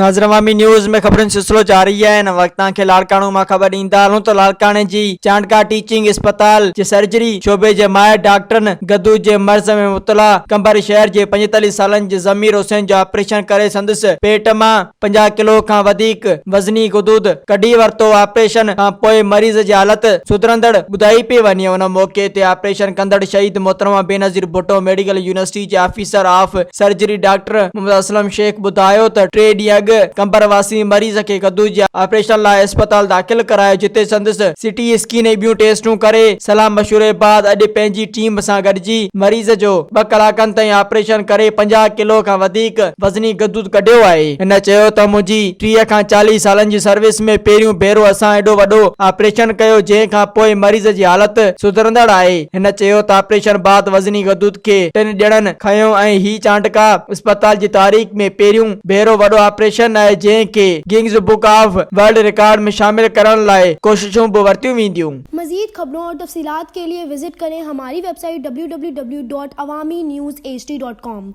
ناظر عوامي نيوز ۾ خبرن جو سلسلو جاري آهي هن وقت توهان کي لاڙڪاڻو مان خبر ڏيندا هلون ته لاڙڪاڻي جي چانڊڪا ٽيچنگ اسپتال جي سرجري شعبي جي ماهر ڊاڪٽرن گدو جي مرض ۾ مبتلا قمبر شهر جي 45 سالن جي ضمير حسين جو آپريشن ڪري سندس پيٽ مان 50 ڪلو کان وڌيڪ وزني غدود ڪڍي ورتو آپريشن کان پوء مريض جي حالت سڌرندڙ ٻڌائي پئي وڃي ان موقعي تي آپريشن ڪندڙ شهيد محترمه بينظير ڀٽو ميڊيڪل يونيورسٽي جي officer of surgery doctor Muhammad Aslam Shaikh ٻڌايو ته ٽي ڏينهن اڳ قمبر واسين مريض کي گدو جي آپريشن لاء اسپتال داخل ڪرايو جتي سندس سي ٽي اسڪين ۽ ٻيون ٽيسٽون ڪري صلاح مشوري بعد اڄ پنهنجي ٽيم سان گڏجي مريض جو ٻه ڪلاڪن تائين آپريشن ڪري 50 ڪلو کان وڌيڪ وزني غدود ڪڍيو آهي. هن چيو ته منهنجي 30 کان 40 سالن جي سروس ۾ پهريون ڀيرو اسان ايڏو وڏو آپريشن ڪيو جنهن کان پوء مريض جي حالت سڌرندڙ آهي. هن چيو ته آپريشن بعد وزني غدود کي ٽن ڄڻن کنيو ۽ هي چانڊڪا اسپتال جي تاريخ ۾ پهريون ڀيرو وڏو آپريشن آهي جنهن کي Guinness book of world record ۾ شامل ڪرڻ لاء ڪوششون به ورتيون وينديون. مزيد خبرون اور تفصيلات ڪي ليي وزٽ ڪرين هماري web site www.awamiNewsHD.com.